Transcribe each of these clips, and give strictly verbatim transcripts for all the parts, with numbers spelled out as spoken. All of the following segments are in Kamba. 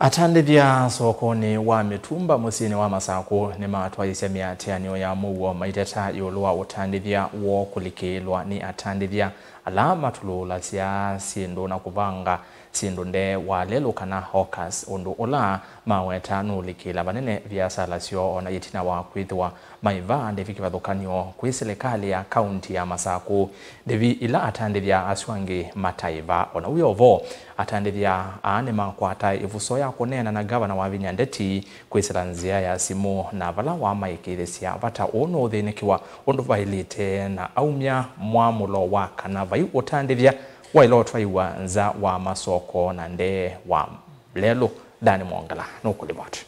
Atandĩthya sokonĩ wa mĩtumba mũsyĩnĩ wa Masakũ nĩmatwaĩĩsye mĩatĩanĩo ya mũuo maiteta ĩũlũ wa ũtandĩthya woo kũlikĩĩlwa nĩ atandĩthya ala matulũũlasya syĩndũ na kũvanga syĩndũ ndee wa lelũ kana hawkers, ũndũ ũla maweta nũũlikĩĩla vanene viasala syoo, ona ĩtina wa kwĩthĩwa maĩva ndĩvi kĩvathũkany'o kwĩ silikalĩ ya kaunti ya Masakũ, ndĩvi ila atandĩthya asu angĩ mataĩva. Ona wĩ o vo, atandĩthya aa nĩmakwata ĩvuso ya kũneena na ngavana Wavinya Ndeti kwĩsĩla nzĩa ya simũ, na vala wamaĩkĩĩthĩsya vata ũũ nũũthĩnĩkĩwa ũndũ vaĩlĩte, na aumya mwamũlo wa kana vai ũtandĩthya waĩle ũtwaiwa nza wa masoko na ndee wa lelũ. Dani Mwongela nũkũlivoti.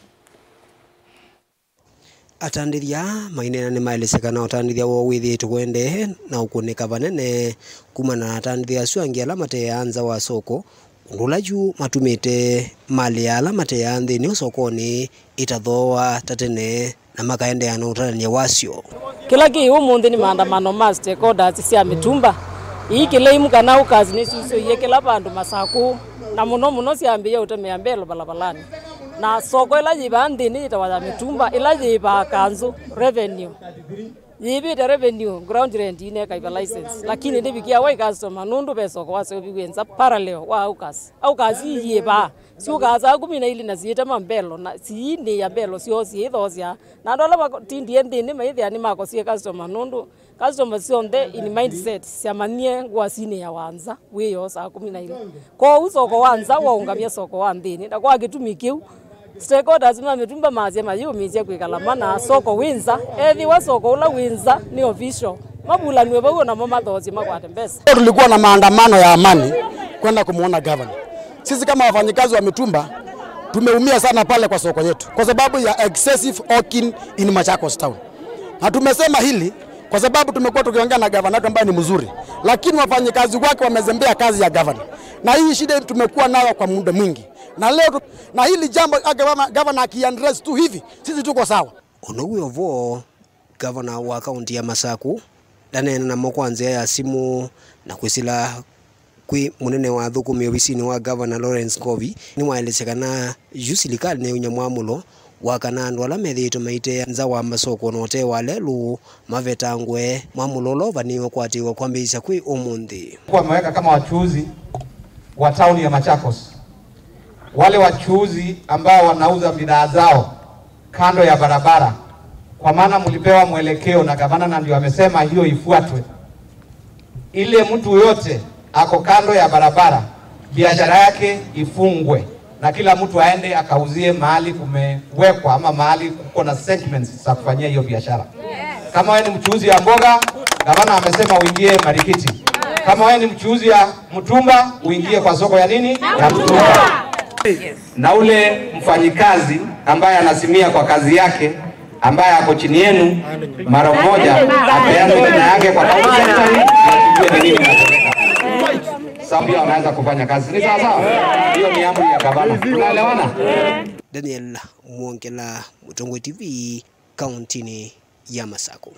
Atandĩthya maineena nĩmaelesya kana ũtandĩthya woo wĩthĩĩtwe ũendee na ũkũnĩka vanene kumana na atandĩthya asu angĩ ala mateaa nza wa soko, ũndũ ũla yu matumĩte malĩ ya ala mateaa nthĩnĩ ũsokonĩ ĩtathooa ta tene na makaendeea na ũtalany'a wasyo. Kĩla kĩ ũmũnthĩ nĩ maandamano ma stakeholders sya mĩtumba. Ii kĩlaimu kana hawkers nĩsyusũie kĩla vandũ Masakũ, na mũno mũno syambĩĩa ũtemea mbelo valavalani. Na soko ĩla yĩ vaa nthĩnĩ yĩtawa ya mĩtumba, ĩla yĩ vaa kanzũ, revenue. Yĩvĩte revenue, ground rent inekaiva license. Lakini ndĩvikia wai customer, nũndũ ve soko waseũviw'e nza parallel wa hawkers. Hawkers ii yĩ vaa. Syũkaa saa kũmi na ilĩ na siĩtema mbelo, na siinĩĩa mbelo syoo syĩthoosya. Na andũ ala matindie nthĩnĩ maithĩa nĩmakosie customer, nũndũ customer syonthe in mindset syamanyie ngũa sinĩawa nza wĩoo saa kũmi na ilĩ. Kwoou soko wa nza waũngamya soko wa nthĩnĩ, na kwa kĩtumi kĩu, stakeholders ma mĩtumba masya mayĩũmĩĩsya kwĩkala mana soko wĩ nza. Ethĩwa soko ũla wĩ nza nĩ official, mavulanw'e vau, o namo mathoosye makwate mbesa. Leo tulikuwa na maandamano ya amani kwenda kumwona gavana. Sisi kama wafanyikazi wa mitumba tumeumia sana pale kwa soko yetu kwa sababu ya excessive hawking in Machakos town. Na tumesema hili kwa sababu tumekuwa tukiongea na gavana wetu ambaye ni mzuri, lakini wafanyikazi wake wamezembea kazi ya gavana, na hii shida tumekuwa nayo kwa muda mwingi, na leo tu, na hili jambo ah, gavana, gavana akiaddress tu hivi, sisi tuko sawa. Ũndũ wĩ o vo, gavana wa kaunti ya Masakũ ndaneena namo kwa nzĩa ya simũ, na kwĩsĩla kwĩ mũnene wa athũkũmi ovisinĩ wa gavana Lawrence Ngovi, nĩwaelesya kana yu silikalĩ nĩyaunya mwamũlo wa kana andũ ala methĩĩtwe maiteea nza wa masoko na ũtee wa lelũ mavetangwe, mwamũlo ũla ũvanĩĩwe kwatĩĩwa kwambĩĩsya kwĩ ũmũnthĩ. Kwa wameweka kama wachuuzi wa tauni ya Machakos, wale wachuuzi ambao wanauza bidhaa zao kando ya barabara, kwa maana mlipewa mwelekeo na gavana, na ndio amesema hiyo ifuatwe. Ile mtu yote ako kando ya barabara, biashara yake ifungwe, na kila mtu aende akauzie mahali kumewekwa ama mahali kuko na segments za kufanyia hiyo biashara. Kama wewe ni mchuuzi ya mboga, gavana amesema uingie marikiti. Kama wewe ni mchuuzi ya mtumba, uingie kwa soko ya nini? Ya mtumba. Na ule mfanyikazi ambaye anasimia kwa kazi yake, ambaye ako chini yenu, mara moja apeane jina yake kwa county secretary, na tujue ni nini inatendeka. Sasa pia wanaweza kufanya kazi. Ni sawa sawa? Hiyo ni amri ya gavana. Tunaelewana? Daniel Mwongela, Mũtongoi T V, kauntinĩ ya Masakũ.